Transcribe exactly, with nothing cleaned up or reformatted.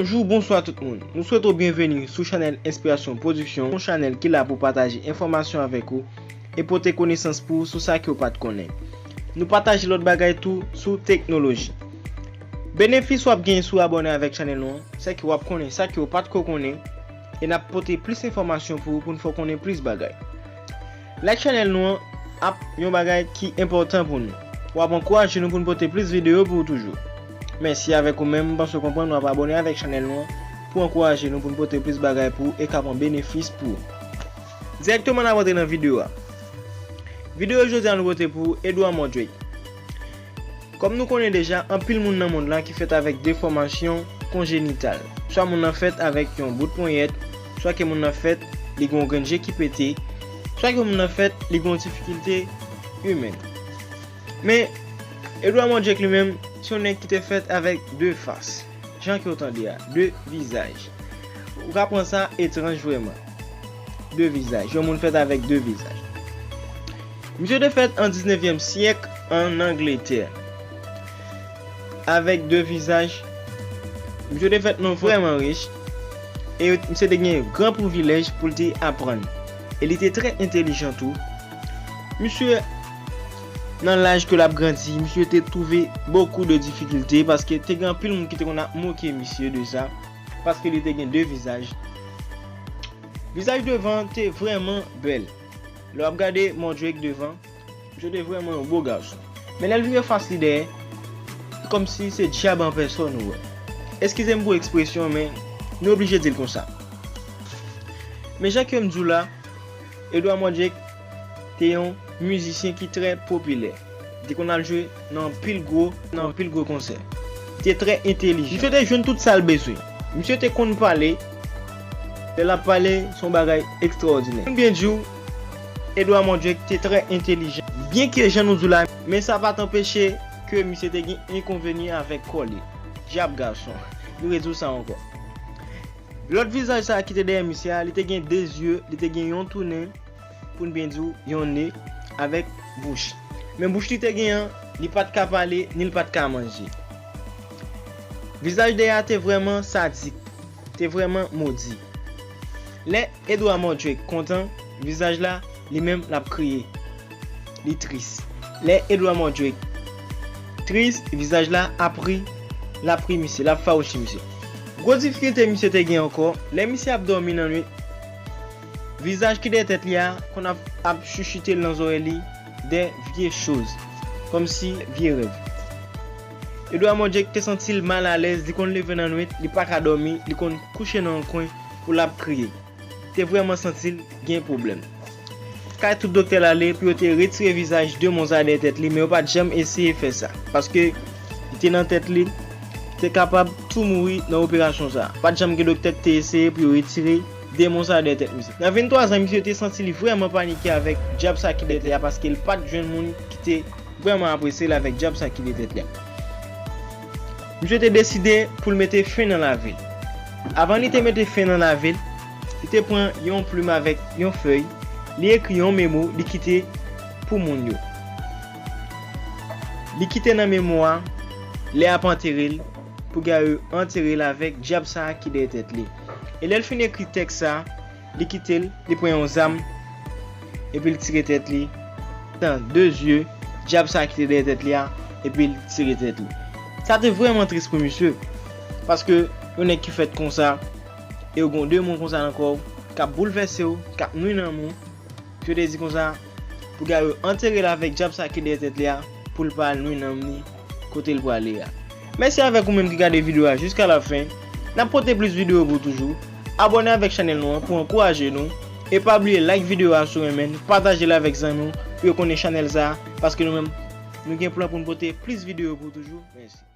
Bonjou, bonswa tout moun. Nou swete w byenveni sou chanèl Enspirasyon Pwodiksyon, yon chanèl ki la pou pataje enfòmasyon avèk ou e pote konesans pou ou sou sa ke w pa t konnen. Nou pataje lòt bagay tou sou teknoloji. Benefis w ap genyen si w abòne avèk chanèl nou an, se ke w ap konnen sa ke w pa t ko konnen e n ap pote plis enfòmasyon pou ou pou n fè w konnen plis bagay. Like chanèl nou an ap yon bagay ki enpòtan pou nou. W ap ankouraje nou pou n pote plis videyo pou ou toujou. Men si avèk ou menm, m panse w konprann, w ap abòne avèk chanèl nou an pou ankouraje nou pou n pote plis bagay pou ou e ka pran benefis pou ou. Dirèkteman n ap rantre nan videyo a. Videyo jodi a nou pote pou ou Edouard Mondrick. Kòm nou konnen deja, anpil moun nan mond lan ki fèt avèk defòmasyon konjenital. Swa moun nan fèt avèk yon bout ponyèt, swa ke moun nan fèt, li gen yon grenn je ki pete, swa ke moun nan fèt, li gen yon difikilte imèn. Men, Edouard Mondrick li menm, se yon nèg ki te fèt avèk de fas. Jan ke w tande a, de vizaj. Ou ka pran sa etranj vrèman. De vizaj. Yon moun fèt avèk de vizaj. Misye te fèt an diznevyèm syèk ann Angletè. Avèk de vizaj. Misye te fèt nan vrèman rich. E misye te gen gran privilèj pou l te aprann. E li te trè entèlijan tou. Misye, nan laj ke l ap grandi, misye te twouve bokou de difikilte paske te gen anpil moun ki te konn ap moke misye de sa, paske li te gen de vizaj. Vizaj devan te vrèman bèl. Lè w ap gade Mondrick devan, misye te vrèman yon bo gason. Men lè l vire fas li dèyè, kòmsi se dyab an pèsòn ou wè. Eskize m pou ekspresyon, men nou oblije di l konsa. Men jan ke m di w la, Edouard Mondrick te yon mizisyen ki trè popilè. Li te konn al jwe nan anpil gwo, nan anpil gwo konsè. Li te trè entèlijan. Misye te jwenn tout sa l bezwen. Misye te konn pale. Lè l ap pale, se yon bagay ekstraòdinè. Mwen byen di w, Edouard Mondrick te trè entèlijan. Byenke jan nou di w la, men sa pa t anpeche ke misye te gen enkonvenyan avèk kò li. Dyab gason. Nou redi w sa ankò. Lòt vizaj sa a ki te dèyè misye a, li te gen de zye, li te gen yon tou nen, pou n byen di w, yon ne, avèk bouch. Men bouch li te gen an, li pa t ka pale, ni l pa t ka manje. Vizaj dèyè a te vrèman sadik, te vrèman modi. Lè Edouard Mondrick kontan, vizaj la, li menm, l ap kriye. Li tris. Lè Edouard Mondrick tris, vizaj la ap ri, l ap ri misye, l ap fawouchi misye. Gwo difikilte misye te gen ankò, lè misye ap dòmi nan nwit, vizaj ki dèyè tèt li a konn ap, ap chichite l nan zòrèy li de vye choz, kòmsi vye rèv. Edouard Mondrick te santi l malalèz, li konn leve nan nwit, li pa ka dòmi, li konn kouche nan yon kwen pou l ap kriye. Te vrèman santi l gen pwoblèm. Kay tout doktè l ale pou yo te retire vizaj de Mozart dèyè tèt li, men yo pa t janm eseye fè sa, paske li te nan tèt li, li te kapab tou mouri nan operasyon sa a. Pa t janm gen doktè ki te eseye pou yo retire de Mozart dèyè tèt misye. Nan venntwa zan, misye te santi li vrèman panike avèk dyab sa ki dèyè tèt li a, paske l pa t jwenn moun ki te vrèman apresye l avèk dyab sa ki dèyè tèt li a. Misye te deside pou l mete fen nan lavi l. Avan li te mete fen nan lavi l, li te pran yon plim avèk yon fèy, li ekri yon memo, li kite pou moun yo. Li kite nan memo a, lè y ap antere l, pou gade yo antere l avèk dyab sa a ki dèyè tèt li. E lè l fin ekri tèks sa a, li kite l, li pran yon zam, epi l tire tèt li. Nan de zye dyab sa a ki te dèyè tèt li a, epi l tire tèt li. Sa te vrèman tris pou misye, paske yon nèg ki fèt konsa, e w gen yon demon konsa nan kò w, k ap boulvèse w, k ap nwi nanm ou, misye te di konsa, pou gade yo antere l avèk dyab sa a ki dèyè tèt li a, pou l pa al nwi nanm li kote l prale a. Mèsi avèk ou menm ki gade videyo a jiska la fen. N ap pote plis videyo pou ou toujou. Abòne avèk chanèl nou an pou ankouraje nou. E pa bliye like videyo a si w renmen l, pataje l avèk zanmi w pou yo konnen chanèl sa a, paske nou menm, nou gen plan pou n pote plis videyo pou ou toujou. Mèsi.